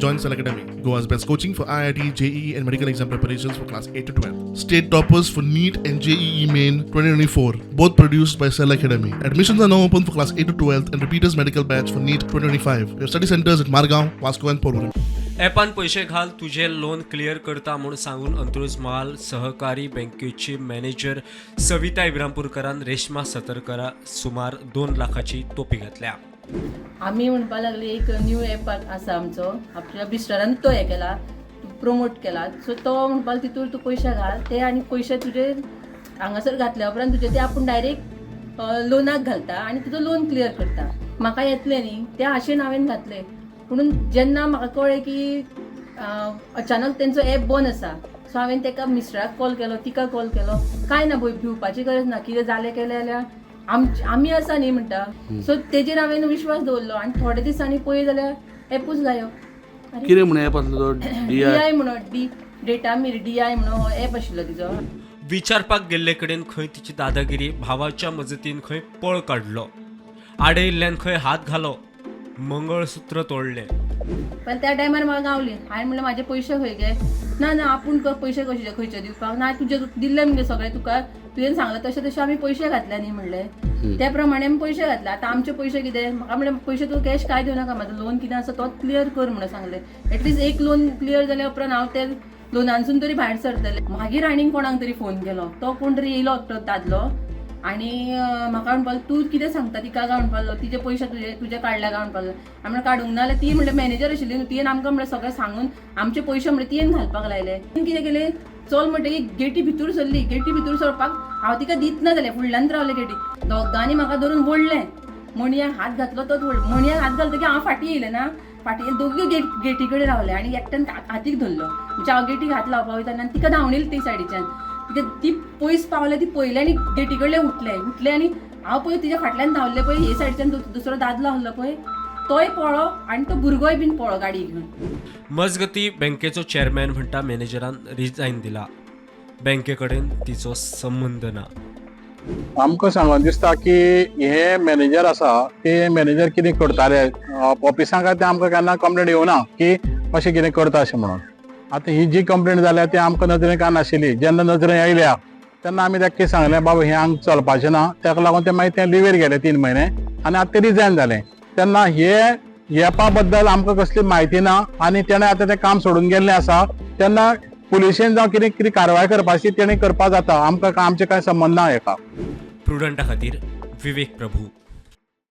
Join Cell Academy, Goa's best coaching for IIT, JEE, and medical exam preparations for class 8 to 12. State toppers for NEET and JEE Main 2024, both produced by Cell Academy. Admissions are now open for class 8 to 12 and repeaters medical batch for NEET 2025. We have study centers at Margaon, Vasco, and Porvorim. ॲपान पयशे घाल तुझे loan clear करता म्हूण सांगून अंत्रुज म्हाल सहकारी बँकेची manager Savita इब्रामपूरकरान Reshma सतरकरा सुमार 2 लाखाची तोपी घातल्या. आमी म्हणपा लागली एक न्यू एप आसा आमचो, आपल्या बिस्टरान तो हे केला, प्रोमोट केला. सो तो म्हणपाक तितूर तूं पयशे घाल ते आनी पयशे तुजे हांगासर घातल्या उपरांत तुजे ते आपूण डायरेक्ट लोनाक घालता आनी तुजो लोन क्लियर करता. म्हाका येतलें न्ही त्या आशेन हांवें घातलें. पुणून जेन्ना म्हाका कळ्ळें की अचानक तेंचो एप बंद आसा, सो हांवें तेका मिस्टराक कॉल केलो, तिका कॉल केलो. कांय ना, भिवपाची गरज ना, कितें जालें केलें जाल्यार आमी आसा न्ही म्हणटा. सो तेजेर हांवें विश्वास दवरलो आनी थोडे दिसांनी पळय जाल्यार एपूच गायब. कितें म्हण एप आसलो तो? डी I म्हणून, D data Mir D I म्हणून हो एप आशिल्लो तिजो. विचारपाक गेल्ले कडेन खंय तिची दादागिरी, भावाच्या मजतीन खंय पळ काडलो, आडयिल्ल्यान खंय हात घालो, मंगळसूत्र तोडलें. पण त्या टायमार म्हाका गावली. हांवें म्हणलें म्हाजे पयशे खंय गे? ना ना, आपूण पयशे कशे खंयचे दिवपाक ना, तुजे दिल्ले मगे सगळे तुका, तुवें सांगलें तशें तशें आमी पयशे घातले न्ही म्हणलें, त्या प्रमाणे आमी पयशे घातले. आतां आमचे पयशे कितें? म्हाका म्हणलें पयशे तूं कॅश काय दिवं नाका, म्हाजो लोन कितें आसा तो क्लियर कर म्हणून सांगलें. एटलीस्ट एक लोन क्लियर जाल्या उपरांत हांव ते लोनांसून तरी भायर सरतलें. मागीर आनीक कोणाक तरी फोन केलो, तो कोण तरी येयलो एकटो दादलो आनी म्हाका म्हणपाक तूं कितें सांगता तिका काय म्हणपाक लागलो, तिजे पयशे तुजे काडल्या काय म्हणपाक लागलो. हांवें म्हणलें काडूंक ना जाल्यार ती म्हणल्यार मॅनेजर आशिल्ली न्हू, तियेन आमकां म्हणल्यार सगळें सांगून आमचे पयशे म्हणल्यार तियेन घालपाक लायले. तिणें कितें केलें, चल म्हणटकीर गेटी भितर सरली. गेटी भितर सरपाक हांव तिका दितना जालें, फुडल्यान रावलें गेटी. दोगांनी म्हाका धरून ओडलें, मणयाक हात घातलो तोच मणयाक हात घालतकीर हांव फाटीं येयलें ना, फाटीं दोगी गेटी कडेन रावले आनी एकट्यान हातीक धरलो. म्हणजे हांव गेटीक हात लावपाक वयता आनी तिका धांवणयली ती सायडीच्यान. तिका ती पयस पावले, ती पळयलें आनी गेटी कडले उठले उठले आनी हांव पळय तिच्या फाटल्यान धांवले. पळय हे सायडीच्यान दुसरो दादलो आहलो पळय, तोय पळो आनी तो भुरगोय बीन पळो गाडी घेवन. मजगती बँकेचो चेअरमॅन म्हणटा मॅनेजरान रिजायन दिला, बँके कडेन तिचो संबंद ना. आमकां सांगून दिसता की हे मॅनेजर आसा ते मॅनेजर कितें करताले ऑफिसांक, ते आमकां केन्ना कंप्लेंट येवना की अशें कितें करता अशें म्हणून. आतां ही जी कंप्लेंट जाल्या ती आमकां नदरेन काय नाशिल्ली. जेन्ना नदरेन आयल्या तेन्ना आमी ताका सांगलें, बाबा हें हांगा चलपाचें ना. ताका लागून ते मागीर ते लिवेर गेले 3 म्हयने आनी आतां ते रिजायन जालें. तेन्ना हे एपा बद्दल आमकां कसली म्हायती ना आनी तेणें आतां तें काम सोडून गेल्लें आसा. तेन्ना पुलिशेन जावं कितें कितें कारवाय करपाची तेणें करपा जाता, आमकां आमचें कांय संबंद ना हेका. प्रुडंटा खातीर विवेक प्रभू.